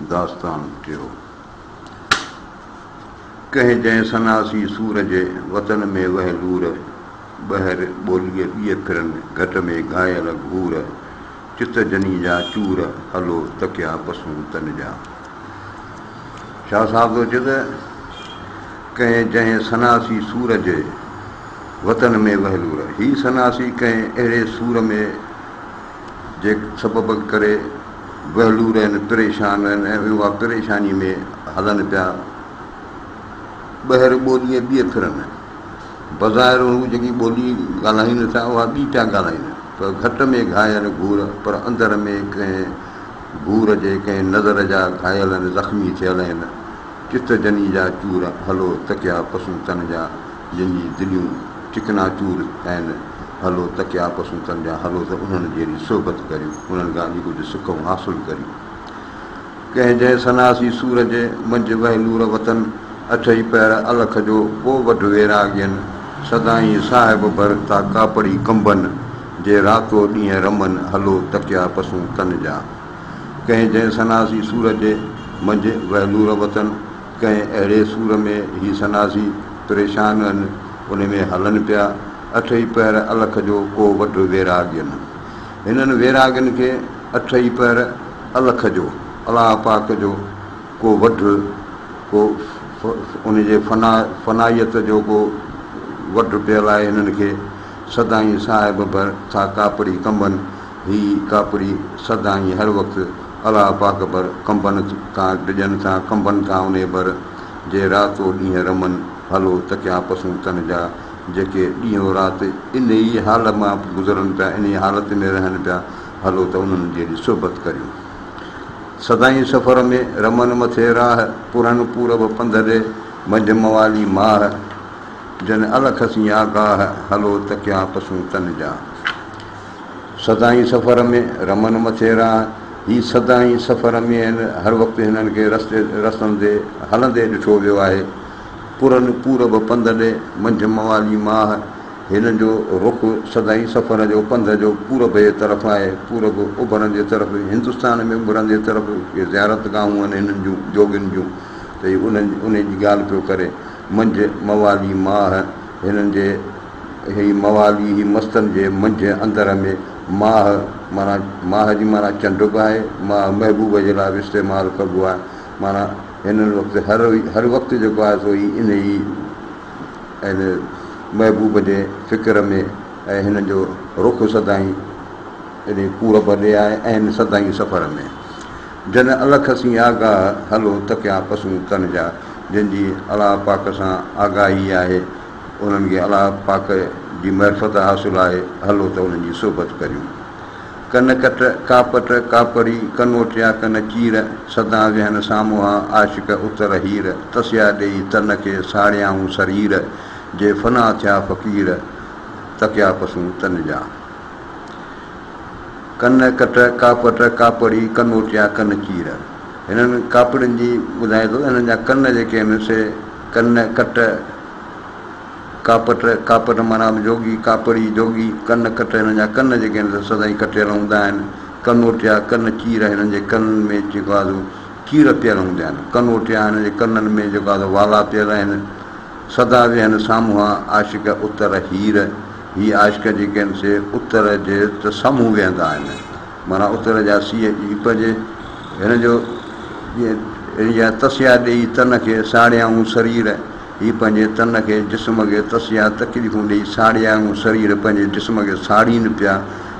داستان ٽيو. ڪنهن جنهن سناسي سور جي، وطن ۾ وهه لور، ٻهر ٻوليء ٻيء ڦرن، گهٽ ۾ گهايل گهور، چت جني جا چور، هلو تڪيا پسون تن جا. شاهه صاحب ٿو چئي ته، ڪنهن جنهن سناسي سور جي، وطن ۾ وهه لور. هي سناسي ڪنهن اهڙي سور ۾ جي سبب ڪري وهلور آهن، پريشان آهن ۽ اها پريشاني ۾ هلن پيا. ٻهر ٻوليء ٻيء ڦرن. بظاهر هو جيڪي ٻولي ڳالهائين ٿا اها ٻي پيا ڳالهائين پر گهٽ ۾ گهايل گهور پر اندر ۾ ڪنهن گهور جي ڪنهن نظر جا گهايل آهن، زخمي ٿيل آهن. چت جني جا چور، هلو تڪيا پسون تن جا. جن جي دليون چڪناچور آهن، هلو تڪيا پسون تن جا، هلو ته انهن جهڙي صحبت ڪريون، انهن کان اڄ ڪجهه سکون حاصل ڪريون. ڪنهن جنهن سناسي سور جي، منجهه وهلور وطن، اٺئي پهر الک جو، ڪو وڍ ويراڳين، سدائين صاحب ڀر، تا ڪاپڙي ڪنبن، جي راتو ڏينهن رمن، هلو تڪيا پسون تن جا. ڪنهن جنهن سناسي سور جي، منجهه وهلور وطن، ڪنهن اهڙي سور ۾ هي سناسي پريشان هن، ان ۾ هلن پيا، اٺئي پهر الک جو ڪو وڍ ويراڳين. هنن ويراڳين کي اٺئي پهر الک جو، الله پاڪ جو، ڪو وڍ، ڪو ان جي فنا، فنائيت جو ڪو وڍ پيل آهي هنن کي، سدائين صاحب ڀر ٿا ڪاپڙي ڪنبن، هي ڪاپڙي سدائين هر وقت الله پاڪ ڀر ڪنبن کان ڊڄن ٿا، ڪنبن ٿا انهي ڀر، جي راتو ڏينهن رمن، هلو تڪيا پسون تن جا، جيڪي ڏينهن رات انهي حال مان گذرن پيا، انهي حالت ۾ رهن پيا، هلو ته انهن جهڙي صحبت ڪريون. سدائين سفر ۾ رمن مٿي راهه، پورن پورب پنڌ ڏي، منجهه موالي ماهه، جن الک سين آگاهه، هلو تڪيا پسون تن جا. سدائين سفر ۾، رمن مٿي راهه، هي سدائين سفر ۾ آهن، هر وقت هنن کي رستي رستن تي هلندي ڏٺو ويو آهي. پورن پورب پنڌ ڏي، منجهه موالي ماهه، هنن جو رخ سدائين سفر جو پنڌ جو پورب جي طرف آهي، پورب اڀرندي طرف، هندستان ۾ اڀرندي طرف اهي زيارت گاهون آهن هنن جون جوڳين جون ته هي انهن انهي جي ڳالهه پيو ڪري. منجهه موالي ماهه، هنن جي. هي موالي هي مستن جي منجهه اندر ۾ ماهه معنيٰ ماهه جي معنيٰ چنڊ به آهي، ماهه محبوب جي لاء به استعمال ڪبو آهي، معنيٰ هنن وقت هر هر وقت جيڪو آهي سو هي انهي ان محبوب جي فڪر ۾ ۽ هنن جو رخ سدائين انهي پورب ڏي آهي ۽ هن سدائين سفر ۾. جن الک سين آگاهه هلو تڪيا پسون تن جا، جن جي الله پاڪ سان آگاهي آهي. انهن کي الله پاڪ جي معرفت حاصل آهي، هلو ته انهن جي صحبت ڪريون. ڪن ڪٽ، ڪاپٽ، ڪاپڙي، ڪنوٽيا، ڪن چير، سدا ويهن ساموها، عاشق اتر هير، تسيا ڏيئي تن کي، ساڙيائون سرير، جي فنا ٿيا فقير، تڪيا پسون تن جا. ڪن ڪٽ، ڪاپٽ، ڪاپڙي، ڪنوٽيا، ڪن چير. هنن ڪاپڙين جي ٻڌائي ٿو ته هنن جا ڪن جيڪي آهن سي ڪن ڪٽ، ڪاپٽ، ڪاپٽ معنيٰ به جوڳي، ڪاپڙي، جوڳي، ڪن ڪٽ، هنن جا ڪن جيڪي آهن سي سدائين ڪٽيل هوندا آهن. ڪنوٽيا، ڪن چير، هنن جي ڪنن ۾ جيڪو آهي سو چير پيل هوندا آهن. ڪنوٽيا، هنن جي ڪنن ۾ جيڪو آهي سو والا پيل آهن. سدا ويهن سامهون عاشق اتر هير، هي عاشق جيڪي آهن سي اتر جي ته سامهون ويهندا آهن. معنيٰ اتر جا سيء جي پنهنجي هن جو جيئن هن جا تسيا ڏيئي تن کي ساڙيائون سرير، هي پنهنجي تن کي، جسم کي، تسيا، تڪليفون ڏيئي ساڙيائون سرير، پنهنجي جسم کي ساڙين پيا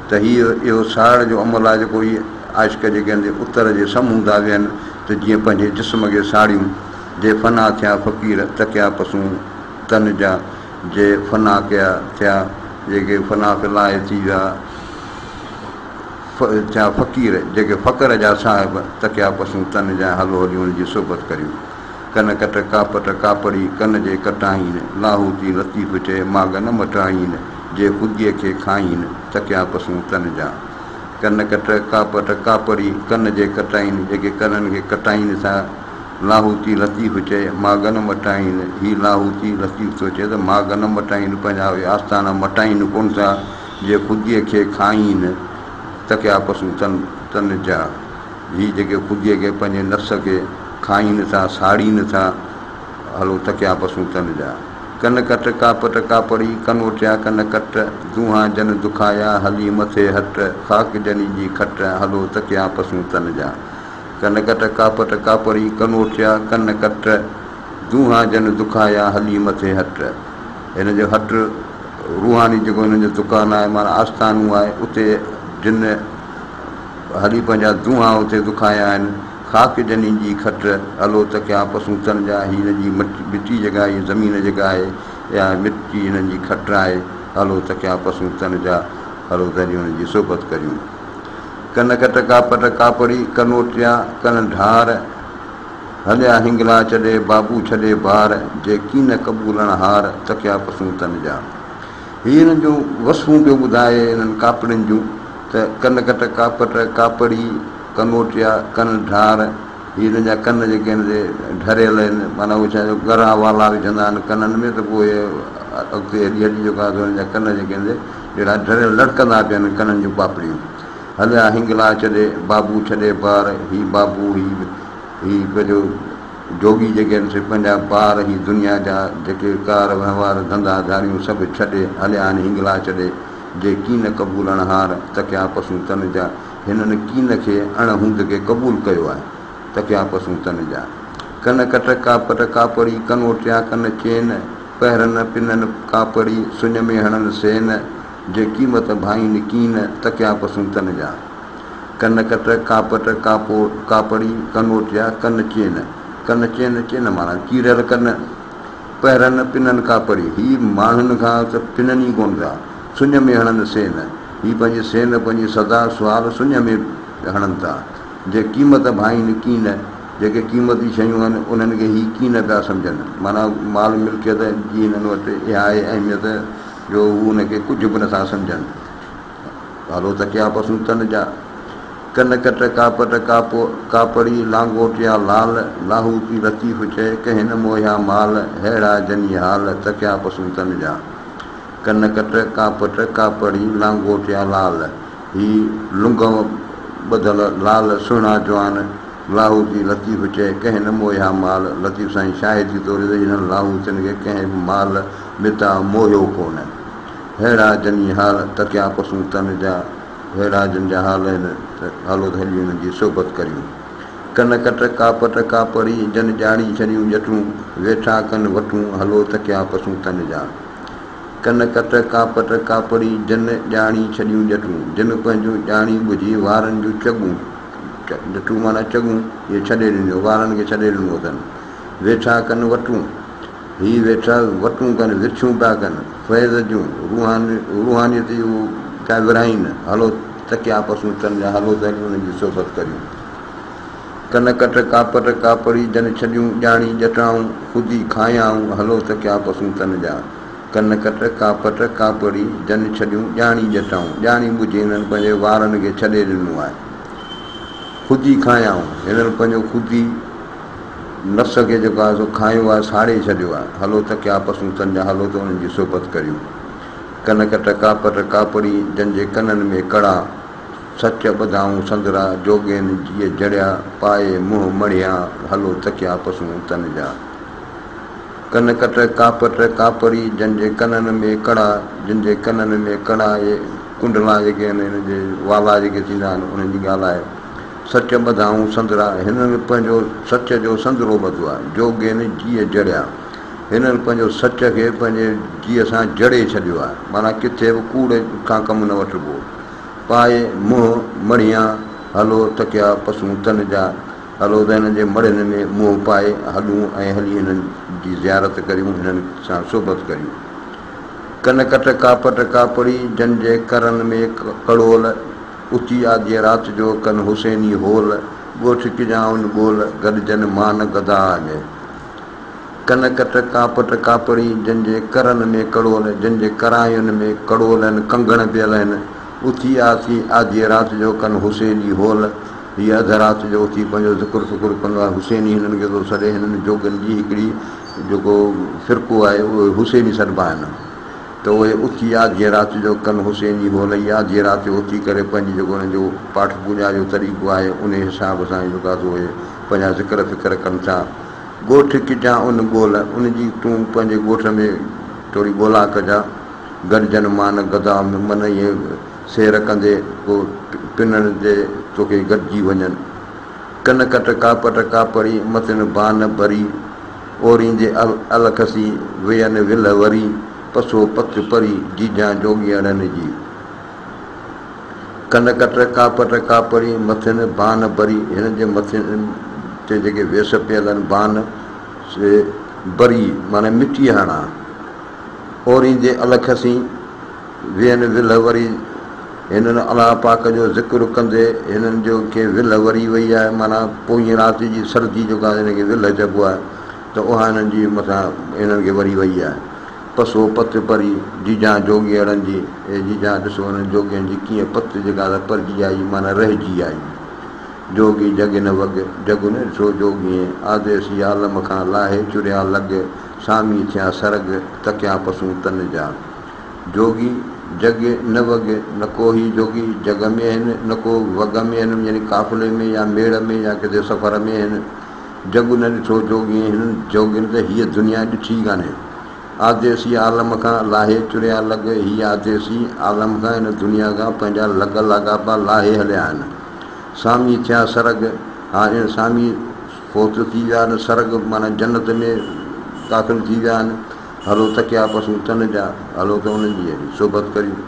ته هي اهو ساڙڻ جو عمل آهي جيڪو هي عاشق جيڪي آهن سي اتر جي سامهون ٿا ويهن ته جيئن پنهنجي جسم کي ساڙيون، جي فنا ٿيا فقير تڪيا پسون تن جا، جي فنا ڪيا ٿيا جيڪي فنا في الله ٿي ويا. ٿيا فقير، جيڪي فقر جا صاحب، تڪيا پسون تن جا، هلو هلي ان جي صحبت ڪريون. ڪن ڪٽ ڪاپٽ ڪاپڙي، ڪن جي ڪٽائين، لاهوتي لطيف چئي، ماڳ نه مٽائين، جي خوديء کي کائين، تڪيا پسون تن جا. ڪن ڪٽ ڪاپٽ ڪاپڙي، ڪن جي ڪٽائين، جيڪي ڪنن کي ڪٽائين ٿا، لاهوتي لطيف چئي، ماڳ نه مٽائين، هي لاهوتي لطيف ٿو چئي ته ماڳ نه مٽائين، پنهنجا اهي آستانا مٽائين ڪونه ٿا، جي خوديء کي کائين، تڪيا پسون تن تن جا. هي جيڪي خوديء کي پنهنجي نفس کي کائين ٿا، ساڙين ٿا، هلو تڪيا پسون تن جا. ڪن ڪٽ ڪاپٽ ڪاپڙي، ڪنوٽيا ڪن ڪٽ، دونهان جن دکايا، هلي مٿي هٽ، خاڪ جني جي کٽ، هلو تڪيا پسون تن جا. ڪن ڪٽ ڪاپٽ ڪاپڙي، ڪنوٽيا ڪن ڪٽ، دونهان جن دکايا، هلي مٿي هٽ. هن جو هٽ روحاني جيڪو هنن جو دڪان آهي معنيٰ آستانو آهي، اتي جن هلي پنهنجا دونهان اتي دکايا آهن. خاڪ جني جي کٽ، هلو تڪيا پسون تن جا. هي هن جي مٽي جيڪا آهي، زمين جيڪا آهي، اها مٽي هنن جي کٽ آهي. هلو تڪيا پسون تن جا، هلو ته هلي هنن جي صحبت ڪريون. ڪن ڪٽ ڪاپٽ ڪاپڙي، ڪنوٽيا ڪن ڍار، هليا هنگلا چڏي، بابو ڇڏي بار، جي ڪين قبولڻ هار، تڪيا پسون تن جا. هي هنن جون وصفون پيو ٻڌائي هنن ڪاپڙين جون ته ڪن ڪٽ ڪاپٽ ڪاپڙي، ڪنوٽيا ڪن ڍار، هي هنن جا ڪن جيڪي آهن سي ڍريل آهن، معنيٰ اهي ڇا جو ڳرا والا وجهندا آهن ڪنن ۾ ته پوء اهي اڳتي هلي هلي جيڪو آهي سو هنن جا ڪن جيڪي آهن سي جهڙا ڍريل لڙڪندا پيا آهن ڪنن جون پاپڙيون. هليا هنگلا ڇڏي، بابو ڇڏي بار، هي بابو هي هي پنهنجو جوڳي جيڪي آهن سي پنهنجا بار هي دنيا جا جيڪي ڪار وهنوار ڌنڌا ڌاڙيون سڀ ڇڏي هليا آهن هنگلا ڇڏي، جي ڪين قبولڻ هار، تڪيا پسون تن جا، هنن ڪين کي اڻ هوند کي قبول ڪيو آهي، تڪيا پسون تن جا. ڪن ڪٽ ڪاپٽ ڪاپڙي، ڪنوٽيا ڪن چين، پهرن پنن ڪاپڙي، سڃ ۾ هڻن سين، جي قيمت ڀائين ڪين، تڪيا پسون تن جا. ڪن ڪٽ، ڪاپٽ، ڪاپو، ڪاپڙي، ڪنوٽيا، ڪن چين. ڪن چين، چين معنيٰ چيريل ڪن. پهرن پنن ڪاپڙي، هي ماڻهن کان ته پنن ئي ڪونه ٿا. سڃ ۾ هڻن سين، هي پنهنجي سين، پنهنجي سدا سوال سڃ ۾ هڻن ٿا. جي قيمت ڀائين ڪين، جيڪي قيمتي شيون آهن، انهن کي هي ڪين پيا سمجهن. معنيٰ مال ملڪيت جي هنن وٽ اها آهي اهميت جو هو ان کي ڪجهه به نٿا سمجهن. هلو تڪيا پسون تن جا. ڪن ڪٽ ڪاپٽ ڪاپو ڪاپڙي، لانگوٽيا لال، لاهوتي لطيف چئي، ڪنهن نه موهيا مال، ههڙا جني حال، تڪيا پسون تن جا. ڪن ڪٽ ڪاپٽ ڪاپڙي، لانگوٽيا لال، هي لنگ ٻڌل لال سهڻا جوان، لاهوتي لطيف چئي، ڪنهن نه موهيا مال، لطيف سائين شاهدي طور ته هنن لاهوتين کي ڪنهن به مال متاع موهيو ڪونه. ههڙا جني حال، تڪيا پسون تن جا، ههڙا جن جا حال آهن ته هلو ته هلي انهن جي صحبت ڪريون. ڪن ڪٽ ڪاپٽ ڪاپڙي، جن ڄاڻي ڇڏيون ڄٽون، ويٺا ڪن وٽون، هلو تڪيا پسون تن جا. ڪن ڪٽ ڪاپٽ ڪاپڙي، جن ڄاڻي ڇڏيون ڄٽون، جن پنهنجون ڄاڻي ٻجهي وارن جون چڳون، ڄٽون معنيٰ چڳون، اهي ڇڏي ڏنيون، وارن کي ڇڏي ڏنو اٿن، ويٺا ڪن وٽون. هي ويٺا وٽون ڪن، ورڇون پيا ڪن، فيض جون، روحانيت جون پيا ورهائين، هلو تڪيا پسون تن جا، هلو ته هلي انهن جي صحبت ڪريون. ڪن ڪٽ ڪاپٽ ڪاپڙي، جن ڇڏيون ڄاڻي ڄٽائون، خودي کايائون، هلو تڪيا پسون تن جا. ڪن ڪٽ ڪاپٽ ڪاپڙي، جن ڇڏيون ڄاڻي ڄٽائون، ڄاڻي ٻجهي هنن پنهنجي وارن کي ڇڏي ڏنو آهي. خودي کايائون، هنن پنهنجو خودي. نفس کي جيڪو آهي سو کايو آهي، ساڙي ڇڏيو آهي. هلو ته ڪيا پسون تن جا، هلو ته انهن جي صحبت ڪريون. ڪن ڪٽ ڪاپٽ ڪاپڙي، جن جي ڪنن ۾ ڪڙا، سچ ٻڌائون سندرا، جوڳين جيء جڙيا، پائي منهن مڙهيا، هلو ته ڪيا پسون تن جا. ڪن ڪٽ ڪاپٽ ڪاپڙي، جن جي ڪنن ۾ ڪڙا، جن جي ڪنن ۾ ڪڙا، اهي ڪنڊلا جيڪي آهن، انهن جي والا جيڪي ٿيندا آهن، انهن جي ڳالهه آهي. سچ ٻڌائون سندرا، هنن پنهنجو سچ جو سندرو ٻڌو آهي، جوڳين جيء جڙيا. هنن پنهنجو سچ کي پنهنجي جيء سان جڙي ڇڏيو آهي، معنيٰ ڪٿي به ڪوڙ کان ڪم نه وٺبو. پائي منهن مڙهيان، هلو تڪيا پسون تن جا، هلو ته هنن جي مڙهين ۾ منهن پائي هلون ۽ هلي هنن جي زيارت ڪريون، هنن سان صحبت ڪريون. ڪن ڪٽ ڪاپٽ ڪاپڙي، جن جي ڪرن ۾ ڪڙول، اٿي آڌيء رات جو ڪن حسيني هول، ڳوٺ ڪجائون ڳول، گڏجن مان گدا اڳي. ڪن ڪٽ ڪاپٽ ڪاپڙي، جن جي ڪرن ۾ ڪڙول، جن جي ڪراين ۾ ڪڙول آهن، ڪنگڻ پيل آهن. اٿي آٿي آڌيء رات جو ڪن حسيني هول، هيء اڌ رات جو اٿي پنهنجو ذڪر فڪر ڪندو آهي. حسيني هنن کي ٿو سڏي، هنن جوڳين جي هڪڙي جيڪو فرقو آهي، اهي حسيني سڏبا آهن. ته اهي اٿي آڌيء رات جو ڪن حسيني هول ئي آڌيء رات جو اٿي ڪري پنهنجي جيڪو انهن جو پاٺ پوڄا جو طريقو آهي انهي حساب سان جيڪو آهي سو اهي پنهنجا ذڪر فڪر ڪن ٿا. ڳوٺ ڪجان ان ڳول، ان جي تون پنهنجي ڳوٺ ۾ ٿوري ڳولا ڪجان، گڏجن مان گدا من ائين سير ڪندي ڪو پنڻ تي توکي گڏجي وڃن. ڪن ڪٽ ڪاپٽ ڪاپڙي، مٿن بان بري، اوريندي الک سين، وين ولهه وري، پسو پت پري، جيجان جوڳيئڙن جي. ڪن ڪٽ ڪاپٽ ڪاپڙي، مٿن بان بري، هن جي مٿن تي جيڪي ويس پيل آهن بان، سي بري معنيٰ مٽيء هڻان. اوريندي الک سين، وين ولهه وري، هنن الله پاڪ جو ذڪر ڪندي هنن جو کي ولهه وري وئي آهي معنيٰ پوئين رات جي سردي جيڪا هن کي ولهه چئبو آهي ته اها هنن جي مٿان هنن کي وري وئي آهي. پسو پت پري، جيجان جوڳيئڙن جي، اي جيجان ڏسو هنن جوڳين جي ڪيئن پت جيڪا سا پرجي آئي معنيٰ رهجي آئي. جوڳي جڳ نه وڳ، جڳ نه ڏٺو جوڳيئين، آديسي عالم کان لاهي چريا لڳ، سامي ٿيا سرڳ، تڪيا پسون تن جا. جوڳي جڳ نه وڳ، نه ڪو هي جوڳي جڳ ۾ هن، نه ڪو وڳ ۾ هن يعني قافلي ۾ يا ميڙ ۾ يا ڪٿي سفر ۾ هن. جڳ نه ڏٺو جوڳيئين، هنن جوڳين ته هيء دنيا ڏٺي ئي ڪانهي. آديسي عالم کان لاهي چريا لڳ، هي آديسي عالم کان هن دنيا کان پنهنجا لڳ لاڳاپا لاهي هليا آهن. سامي ٿيا سرڳ، ها اهي سامي فوت ٿي ويا آهن، سرڳ معنيٰ جنت ۾ داخل ٿي ويا آهن. هلو تڪيا پسون تن جا، هلو ته انهن جي هلي صحبت ڪريون.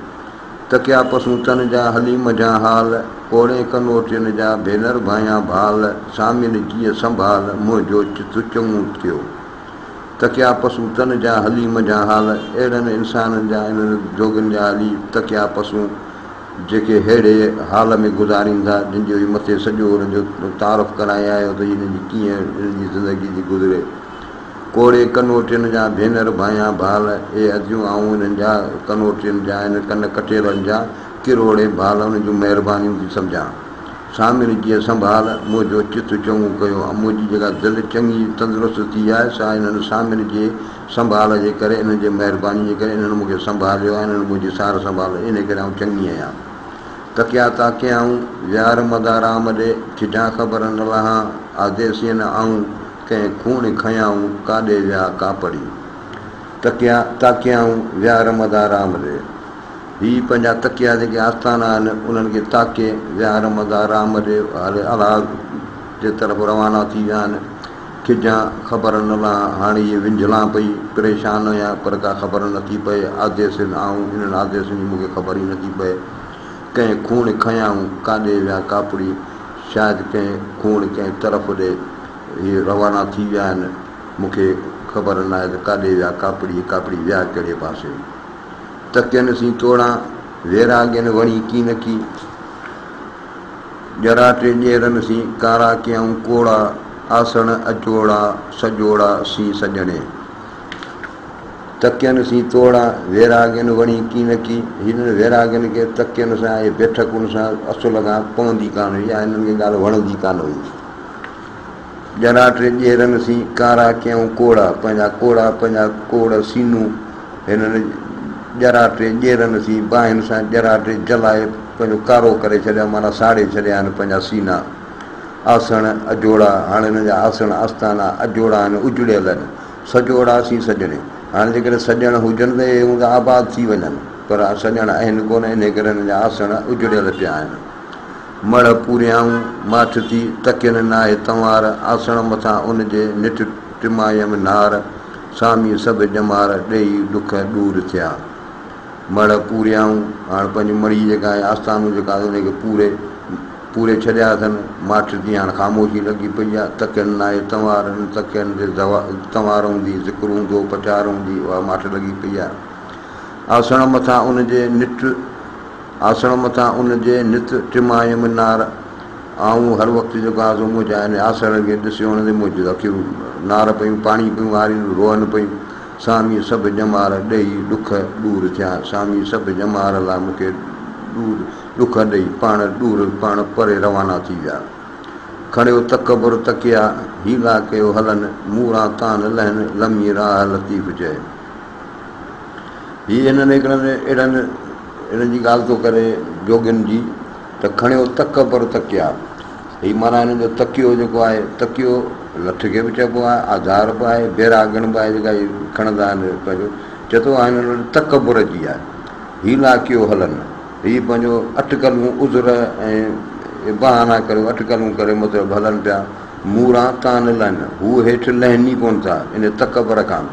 تڪيا پسون تن جا، هلي منجهان حال، ڪوڙين ڪنوٽين جا، ڀينر ڀانيان ڀال، سامين جيء سنڀال، منهنجو چت چڱو ٿيو. تڪيا پسون تن جا، هلي منجهان حال، اهڙن انسانن جا، انهن جوڳين جا هلي تڪيا پسون، جيڪي ههڙي حال ۾ گذارين ٿا، جن جو هي مٿي سڄو انهن جو تعارف ڪرائي آيو ته هنن جي ڪيئن هنن جي زندگي ٿي گذري. ڪوڙي ڪنوٽين جا ڀينر ڀانيان ڀال، اي اديون آئون انهن جا ڪنوٽين جا انهن ڪن ڪٽيلن جا ڪروڙين ڀال انهن جون مهربانيون ٿي سمجهان. سامين جيء سنڀال، منهنجو چت چڱو ڪيو ۽ منهنجي جيڪا دل چڱي تندرست ٿي آهي سا انهن سامين جي سنڀال جي ڪري انهن جي مهرباني جي ڪري انهن مون کي سنڀاليو آهي انهن منهنجي سار سنڀال انهي ڪري آئون چڱي آهيان. تڪيا تاڪيائون، ويار مدارام ڏي، ڇڏيان خبر نه لهان، آديسين آئون، ڪنهن کوڻ کنيائون، ڪاڏي ويا ڪاپڙي. تڪيا تاڪيائون، ويا رمدا رام ڏي. هي پنهنجا تڪيا جيڪي آستانا آهن، انهن کي تاڪي ويا رمدا رام ڏي، هلي الله جي طرف روانا ٿي ويا آهن. کجان خبر نه لهان، هاڻي هيء وڃجهلان پئي، پريشان آهيان، پر ڪا خبر نه ٿي پئي. آديسين آئون، انهن آديسين جي مون کي خبر ئي نه ٿي پئي. ڪنهن کوڻ کنيائون، ڪاڏي ويا ڪاپڙي. شايد ڪنهن کوڻ ڪنهن طرف ڏي هي روانا ٿي ويا آهن، مون کي خبر ناهي ته ڪاڏي ويا ڪاپڙي، ڪاپڙي ويا ڪهڙي پاسي. تڪين سين توڙان، ويراڳين وڻي ڪينڪي. ڄراٽي ڄيرن سين، ڪارا ڪيائون ڪوڙا، آسڻ اجوڙا، سجوڙا سين سڄڻي. تڪين سين توڙان، ويراڳين وڻي ڪينڪي. هنن ويراڳين کي تڪين سان ۽ بيٺڪن سان اصل کان پوندي ڪانه هئي يا هنن کي ڳالهه وڻندي ڪانه هئي. ڄراٽي ڄيرن سين، ڪارا ڪيائون ڪوڙا، پنهنجا ڪوڙا، پنهنجا ڪوڙ سينون هنن ڄراٽي ڄيرن سين، باهين سان ڄراٽي جلائي پنهنجو ڪارو ڪري ڇڏيا، معنيٰ ساڙي ڇڏيا آهن پنهنجا سينا. آسڻ اجوڙا، هاڻي هنن جا آسڻ آستانا اجوڙا آهن، اجڙيل آهن. سجوڙا سين سڄڻي، هاڻي جيڪڏهن سڄڻ هجن ته اهي هوند آباد ٿي وڃن، پر سڄڻ آهن ڪونه، انهيء ڪري هنن جا آسڻ اجڙيل پيا آهن. مڙهه پوريائون ماٺ ٿي، تڪين ناهي تنوار، آسڻ مٿان ان جي نٽ ٽمايم نار، سامي سڀ ڄمار، ڏيئي ڏک ڏور ٿيا. مڙهه پوريائون، هاڻ پنهنجي مڙهي جيڪا آهي، آستانو جيڪا آهي، ان کي پوري پوري ڇڏيا اٿن، ماٺ ٿي هاڻ خاموشي لڳي پئي آهي، تڪين ناهي تنوار، ان تڪين تي تنوار هوندي، ذڪر هوندو، پچار هوندي، اها ماٺ لڳي پئي آهي. آسڻ مٿان ان جي نٽ. آسڻ مٿان ان جي نت ٽمايم نار، آئون هر وقت جيڪو آهيان سو منهنجا ان آسڻ کي ڏسي ان تي منهنجون اکيون نار پيون پاڻي پيون هارين روئن پيون، سامي سڀ ڄمار ڏيئي ڏک ڏور ٿيا، سامي سڀ ڄمار لاء مون کي ڏور ڏک ڏيئي پاڻ ڏور پاڻ پري روانا ٿي ويا. کڻيو تڪبر تڪيا، حيلا ڪيو هلن، موران تان لهن، لمي راهه لطيف چئي. هي هنن هڪڙن اهڙن هنن جي ڳالهه ٿو ڪري جوڳين جي ته کڻيو تڪبر تڪيا. هي معنيٰ هنن جو تڪيو جيڪو آهي، تڪيو لٺ کي به چئبو آهي، آڌار به آهي، بيراڳڻ به آهي جيڪا هي کڻندا آهن پنهنجو چئي ٿو هنن وٽ تڪبر جي آهي. حيلا ڪيو هلن. هي پنهنجو اٽڪلون عذر ۽ بهانا ڪريو اٽڪلون ڪري مطلب هلن پيا. موران تان لهن. هو هيٺ لهن ئي ڪونه ٿا ان تڪبر کان.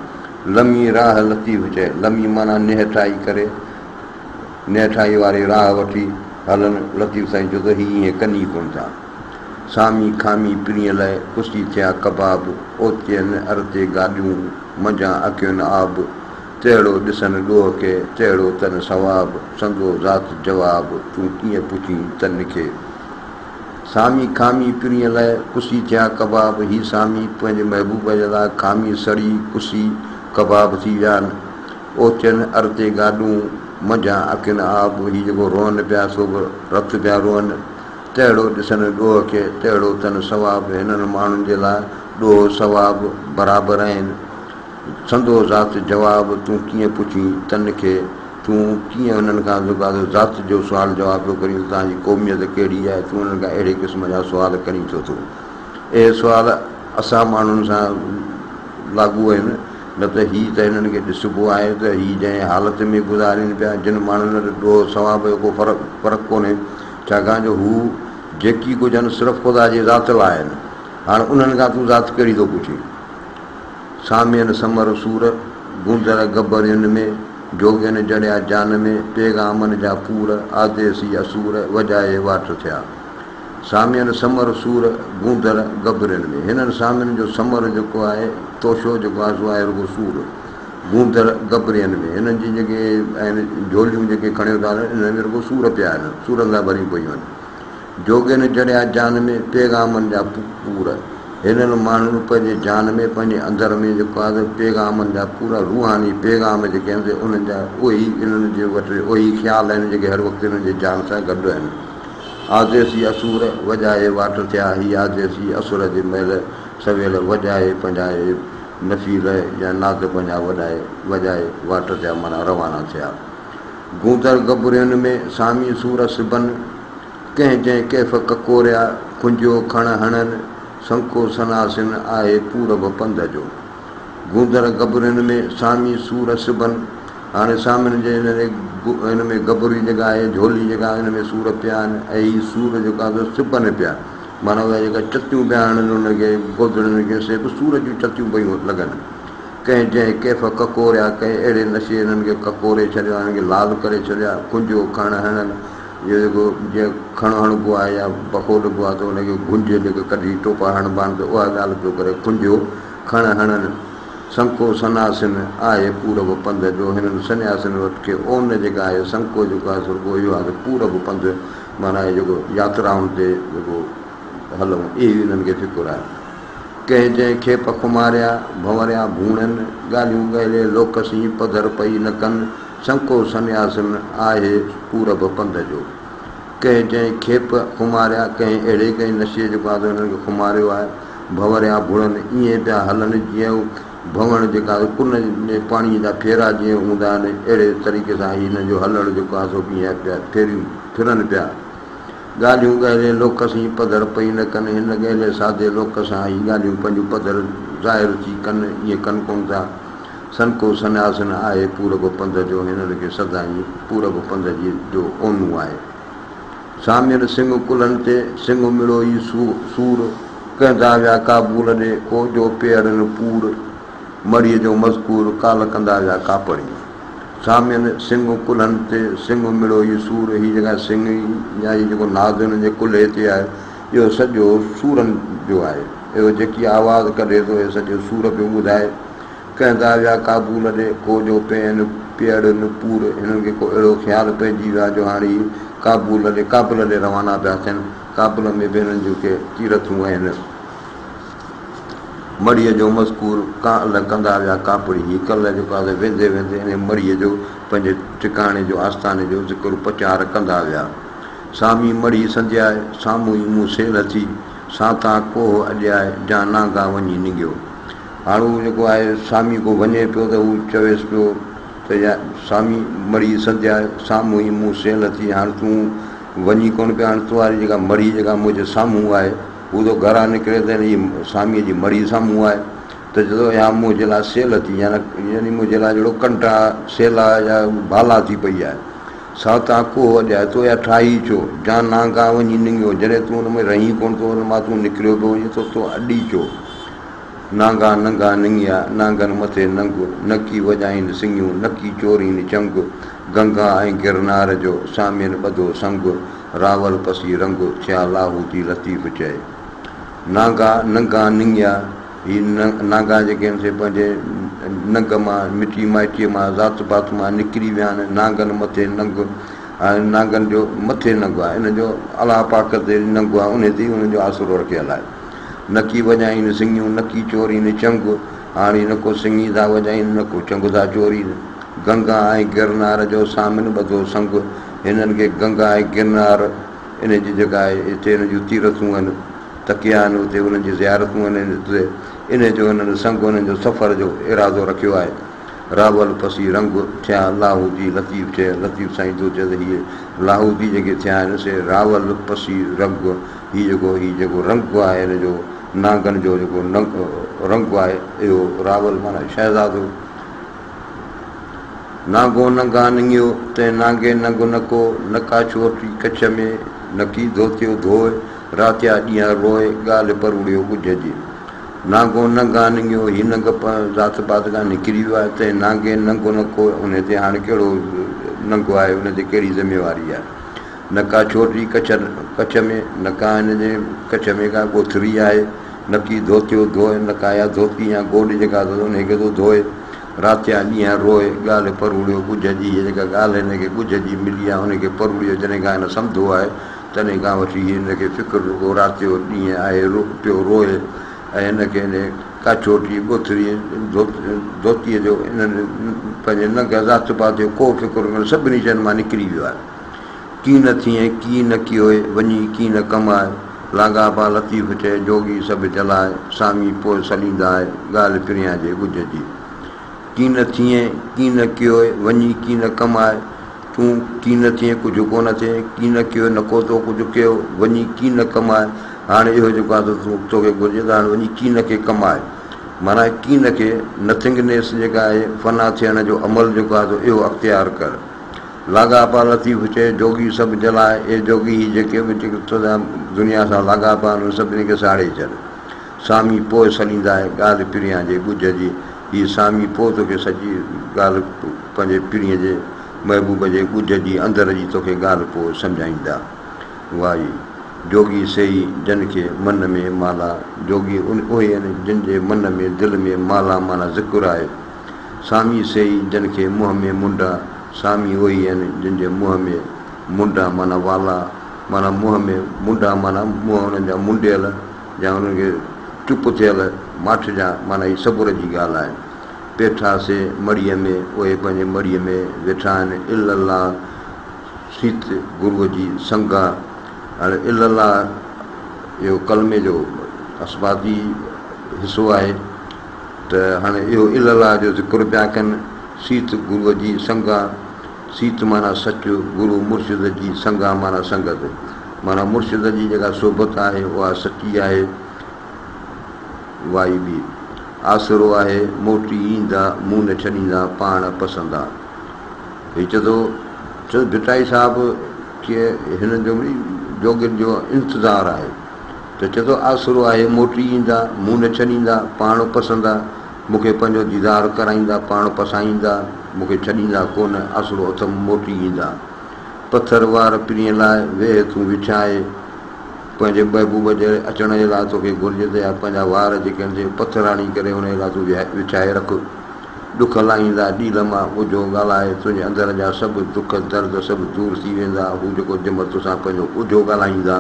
لمي راهه لطيف چئي. لمي معنيٰ نهٺائي ڪري، نهٺائي واري راهه وٺي هلن. لطيف سائين چيو ته هي ائين ڪن ئي ڪونه ٿا. سامي کامي پرينء لئه، ڪسي ٿيا ڪباب، اوتين ارتي گاڏيون، منجهان اکين آب، تهڙو ڏسن ڏوهه کي، تهڙو تن ثواب، سندو ذات جواب، تون ڪيئن پڇين تن کي. سامي کامي پرينء لئه، ڪسي ٿيا ڪباب، هي سامي پنهنجي محبوب جي لاء کامي سڙي، ڪسي، ڪباب ٿي ويا آهن. اوچن ارتي گاڏون، منجهان اکين آب، هي جيڪو روئن پيا سو به رت پيا روئن. تهڙو ڏسن ڏوهه کي، تهڙو تن ثواب، هنن ماڻهن جي لاء ڏوهه ثواب برابر آهن. سندو ذات جواب، تون ڪيئن پڇين تن کي. تون ڪيئن انهن کان ذات جو سوال جواب پيو ڪرين ته توهان جي قوميت ڪهڙي آهي، تون انهن کان اهڙي قسم جا سوال ڪرين ڇو ٿو؟ اهي سوال اسان ماڻهن سان لاڳو آهن، نه ته هي ته هنن کي ڏسبو آهي ته هي جنهن حالت ۾ گذارين پيا، جن ماڻهن وٽ ڏوهه ثواب جو ڪو فرق فرق ڪونهي، ڇاڪاڻ جو هو جيڪي ڪجهه آهن صرف خدا جي ذات لاء آهن، هاڻ انهن کان تون ذات ڪهڙي ٿو پڇين؟ سامين سمر سور، گوندر گبرين ۾، جوڳين جڙيا جان ۾، پيغامن جا پور، آديسي اسور، وڄائي واٽ ٿيا. سامين سمر سور، گوندر گبرين ۾. هنن سامين جو سمر جيڪو آهي، توشو جيڪو آهي سو آهي رڳو سور. گوندر گبرين ۾. هنن جي جيڪي آهن جهوليون جيڪي کڻيو ٿا هلن، انهن ۾ رڳو سور پيا آهن، سورن سان ڀريون پيون آهن. جوڳين جڙيا جان ۾، پيغامن جا پور. هنن ماڻهن پنهنجي جان ۾، پنهنجي اندر ۾ جيڪو آهي سو پيغامن جا پورا روحاني پيغام جيڪي آهن سي انهن جا اهي ئي انهن جي وٽ اهي ئي خيال آهن جيڪي هر وقت انهن جي جان سان گڏ آهن. آديسي اسور وڄائي واٽ ٿيا، هي آديسي اسور جي مهل سويل وڄائي پنهنجا اهي نفيل يا ناد پنهنجا وڏائي وڄائي واٽ ٿيا معنيٰ روانا ٿيا. گوندر گبرين ۾، سامي سور سبن، ڪنهن جنهن ڪيف ڪڪوريا، کنجيو کڻ هڻن، سنکو سناسين، آهي پورب پنڌ جو. گوندر گبرين ۾، سامي سور سبن، هاڻي سامين جي هن ۾ گبري جيڪا آهي، جهولي جيڪا آهي، ان ۾ سور پيا آهن ۽ هي سور جيڪو آهي سو سبن پيا، معنيٰ اهي جيڪا چتيون پيا هڻن ان کي، گودڙين کي، سي به سور جون چتيون پيون لڳن. ڪنهن جنهن ڪيف ڪڪوريا، ڪنهن اهڙي نشي هنن کي ڪڪوري ڇڏيو آهي، هنن کي لال ڪري ڇڏيو آهي، کنجيو کڻ هڻن، اهو جيڪو جيئن کڻ هڻبو آهي يا بخو ڏبو آهي ته ان کي گهنج جيڪي ڪڍي ٽوپا هڻبا آهن ته اها ڳالهه پيو ڪري، کنجيو کڻ هڻن، سنکو سناسين، آهي پورب پنڌ جو، هنن سنياسين وٽ کي اون جيڪا آهي، سنکو جيڪو آهي سو رڳو اهو آهي ته پورب پنڌ معنيٰ اهي جيڪو ياترائن تي جيڪو هلون، اهي ئي هنن کي فڪر آهي. ڪنهن جنهن کيپ خماريا، ڀنوريا ڀوڻن، ڳالهيون ڳهلي لوڪ سين، پڌر پئي نه ڪن، سنڪو سنياسين، آهي پورب پنڌ جو. ڪنهن جنهن کيپ خماريا، ڪنهن اهڙي ڪنهن نشي جيڪو آهي سو هنن کي خماريو آهي، ڀنوريا ڀوڻن، ائين پيا هلن جيئن ڀنوڻ جيڪا آهي ڪن ۾ پاڻيء جا ڦيرا جيئن هوندا آهن، اهڙي طريقي سان هي هنن جو هلڻ جيڪو آهي سو به ائين پيا ڦيريون ڦرن پيا. ڳالهيون ڳهلي لوڪ سين پڌر پئي نه ڪن، هن ڳهلي سادي لوڪ سان هي ڳالهيون پنهنجون پڌر ظاهر ٿي ڪن، ائين ڪن ڪونه ٿا. سنڪو سنياسين آهي پورب پنڌ جو، هنن کي سدائين پورب پنڌ جي جو اونو آهي. سامين سڱ ڪلهن تي، سڱ مڙوئي سور، ڪهندا ويا ڪابول ڏي، ڪو جو پيئڙن پور، مڙهيء جو مذڪور، ڪالهه ڪندا ويا ڪاپڙي. سامين سڱ ڪلهن تي، سڱ مڙوئي سور، هي جيڪا سڱ يا هي جيڪو ناز هن جي ڪلهي تي آهي، اهو سڄو سورن جو آهي. اهو جيڪي آواز ڪڍي ٿو، اهي سڄو سور پيو ٻڌائي. ڪهندا ويا ڪابول ڏي، ڪو جو پين پيئڙ نه پور، هنن کي ڪو اهڙو خيال پئجي ويو آهي جو هاڻي هي ڪابول ڏي، ڪابل ڏي روانا پيا ٿين. ڪابل ۾ به هنن جون ڪي تيرٿون آهن. مڙهيء جو مذڪور ڪالهه ڪندا ويا ڪاپڙي. هي ڪلهه جيڪو آهي سو ويندي ويندي انهيء مڙهيء جو پنهنجي ٺڪاڻي جو آستاني جو ذڪر پچار ڪندا ويا. سامي مڙهي سندياء، سامهون ئي مون سيلهه ٿي، سان تان ڪوهه اڏياء، جان نانگا وڃي ننگيو. هاڻ هو جيڪو آهي سامي ڪو وڃي پيو ته هو چويس پيو ته يا سامي مڙهي سنڌيا سامهون ئي مون سيل ٿي هاڻ تون وڃين ڪونه پيو هاڻ تو واري جيڪا مڙهي جيڪا منهنجي سامهون آهي هو ٿو گهران نڪري ته هن جي ساميء جي مڙهي سامهون آهي ته چئي ٿو اها منهنجي لاء سيل ٿي يعني يعني منهنجي لاء جهڙو ڪنٽا سيلا يا ڀالا ٿي پئي آهي سا تان ڪوهه اڏيائي تو اها ٺاهي ڇو جان نانگا وڃي نڱيو جڏهن تون ان ۾ رهين ڪونه ٿو ان مان تون نڪريو پيو وڃين ٿو تو اڏي ڇو نانگا ننگا نڱيا، نانگن مٿي ننگ، نڪي وڄائين سڱيون، نڪي چورين چنگ، گنگا ۽ گرنار جو، سامين ٻڌو سنگ، راول پسي رنگ، ٿيا لاهوتي لطيف چئي. نانگا ننگا نڱيا، هي نانگا جيڪي آهن سي پنهنجي ننگ مان، مٽي مائٽيء مان، ذات پات مان نڪري ويا آهن، نانگن مٿي ننگ، ۽ نانگن جو مٿي ننگ آهي، انهن جو الله پاڪ تي ننگ آهي، انهي تي ئي انهن جو آسرو رکيل آهي. نڪي وڄائين سڱيون، نڪي چورين چنگ، هاڻي نڪو سڱي ٿا وڄائين، نڪو چنگ ٿا چورين. گنگا ۽ گرنار جو سامين ٻڌو سنگ، هنن کي گنگا ۽ گرنار ان جي جيڪا آهي، اتي هنن جون تيرٿون آهن، تڪيا آهن، اتي انهن جي زيارتون آهن، اتي انهي جو هنن سنگ انهن جو سفر جو ارادو رکيو آهي. راول پسي رنگ ٿيا لاهوتي لطيف چئي، لطيف سائين ٿو چئي ته هي لاهوتي جيڪي ٿيا آهن سي راول پسي رنگ، هي جيڪو هي جيڪو رنگ آهي هن جو نانگن جو جيڪو رنگ آهي اهو راول معنيٰ شهزادو. نانگو ننگا نڱيو، تنهن نانگي ننگ نه ڪو، نڪا ڇوٽي ڪڇ ۾، نڪي ڌوتيو ڌوء، راتيا ڏينهن روء، ڳالهه پروڙيو ڳجهه جي. نانگو ننگا نڱيو، هي ننگ ذات پات کان نڪري ويو آهي، تنهن نانگي ننگ نه ڪو، انهي تي هاڻ ڪهڙو ننگ آهي، ان تي ڪهڙي ذميواري آهي. نه ڪا ڇوٽي ڪڇ ڪڇ ۾، نه ڪا هن جي ڪڇ ۾ ڪا ڳوٿري آهي، نه ڪي ڌوتيو ڌوئي، نه ڪا اها ڌوتي يا گوڏ جيڪا اٿس انهي کي ٿو ڌوئي. راتيان ڏينهن روئي، ڳالهه پروڙيو ڳجهه جي، هيء جيڪا ڳالهه هن کي ڳجهه جي ملي آهي، ان کي پروڙيو جڏهن کان هن سمڌو آهي، تڏهن کان وٺي هي هن کي فڪر رڳو راتيو ڏينهن آهي پيو روئي ۽ هن کي انهي ڪاڇوٽي، ڳوٿري، ڌوتيء جو انهن پنهنجي ننگ ذات پات جو ڪو فڪر ڪونه، سڀني شين مان نڪري ويو آهي. ڪي نه ٿئين ڪي نه ڪيوء، وڃي ڪي نه ڪماء، لاڳاپا لطيف چئي، جوڳي سڀ جلاء، سامي پوء سلينداء، ڳالهه پريان جي ڳجهه جي. ڪي نه ٿئين ڪي نه ڪيوء، وڃي ڪي نه ڪماء، تون ڪي نه ٿئين ڪجهه ڪونه ٿئين، ڪي نه ڪيوء نڪو تو ڪجهه ڪيو، وڃي ڪي نه ڪماء، هاڻي اهو جيڪو آهي سو توکي گهرجي ته هاڻي وڃي ڪي نه کي ڪماء، معنيٰ ڪي نه کي نٿنگنيس جيڪا آهي فنا ٿيڻ جو عمل جيڪو آهي سو اهو اختيار ڪر. لاڳاپا لطيف چئي، جوڳي سڀ جلاء، اي جوڳي هي جيڪي به توسان دنيا سان لاڳاپا آهن انهن سڀني کي ساڙي ڇڏ. سامي پوء سلينداء، ڳالهه پريان جي ڳجهه جي، هي سامي پوء توکي سڄي ڳالهه پنهنجي پرينء جي محبوب جي ڳجهه جي اندر جي توکي ڳالهه پوء سمجهائيندا. وائي، جوڳي سيئي جن کي من ۾ مالا، جوڳي اهي آهن جن جي من ۾ دل ۾ مالا معنيٰ ذڪر آهي. سامي سيئي جن کي منهن ۾ منڊا، سامي اهي آهن جن جي منهن ۾ منڊا معنيٰ والا، معنيٰ منهن ۾ منڊا معنيٰ منهن انهن جا منڊيل يا انهن کي چپ ٿيل ماٺ جا معنيٰ هي صبر جي ڳالهه آهي. پيٺا سي مڙهيء ۾، اهي پنهنجي مڙهيء ۾ ويٺا آهن. الا الله سيت گروء جي سنگا، هاڻي الا الله اهو ڪلمي جو اثباتي حصو آهي ته هاڻي اهو الا الله جو ذڪر پيا ڪن. سيت گروء جي سنگا، سيت معنيٰ سچ، گرو مرشد جي سنگا معنيٰ سنگت، معنيٰ مرشد جي جيڪا صحبت آهي اها سچي آهي. وائي ٻي آسرو آهي، موٽي ايندا، مون نه ڇڏيندا، پاڻ پسندا. هي چئي ٿو ته ڀٽائي صاحب کي هن جو جوڳين جو انتظار آهي ته چئي ٿو آسرو آهي، موٽي ايندا، مون نه ڇڏيندا، پاڻ پسندا، مون کي پنهنجو ديدار ڪرائيندا، پاڻ پسائيندا، مون کي ڇڏيندا ڪونه، آسرو اٿم، موٽي ايندا. پٿر وار پرينء لاء، ويهه تون وڇائي. پنهنجي محبوب جي اچڻ جي لاء توکي گهرجي ته يا پنهنجا وار جيڪي آهن سي پٿر آڻي ڪري انهيء لاء تون وڇائي رک. ڏک لاهيندا ڏيل مان ڳجهو ڳالهائي تنهنجي اندر جا سڀ دک درد سڀ دور ٿي ويندا. هو جيڪو جنهن مهل توسان پنهنجو ڳجهو ڳالهائيندا.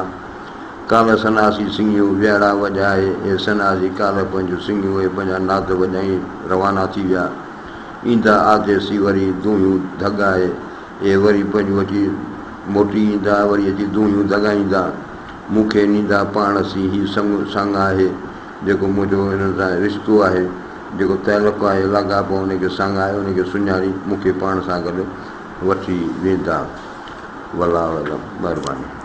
ڪالهه سناسي سڱيون ويهڙا وڄائي، اي سناسي ڪالهه پنهنجون سڱيون اهي پنهنجا ناد وڄائي روانا ٿي ويا. ايندا آديسي وري دونهيون ڌڳائي. اهي وري پنهنجون اچي موٽي ايندا، وري اچي دونهيون دڳائيندا، مون کي نيندا پاڻ سين، هي سڱ سڱ آهي، جيڪو منهنجو انهن سان رشتو آهي، جيڪو تعلق آهي، لاڳاپو آهي، ان کي ساڱائي، ان کي سڃاڻي مون کي پاڻ سان گڏ وٺي ويندا. والله اعلم. مهرباني.